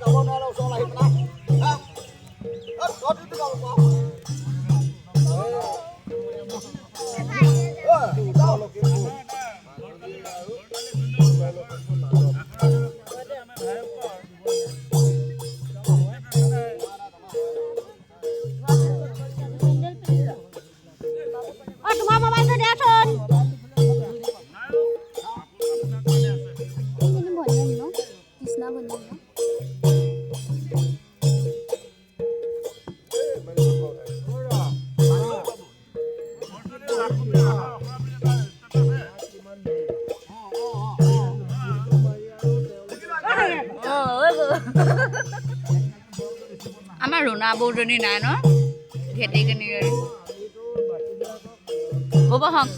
গাব নোৱাৰে ওচৰলৈ আহি পেলাই। হা? অ, তহঁতিতো গাব পাৰ। ঐ, যাওঁ। অ, তোমাৰ মোবাইলটো দিয়াচোন। এইজনী ভনীয়েক ন, কৃষ্ণা ভনীয়েক ন? আমাৰ ৰুণা বৌজনী নাই ন, ঘেটি কেনি। হ'ব হওক।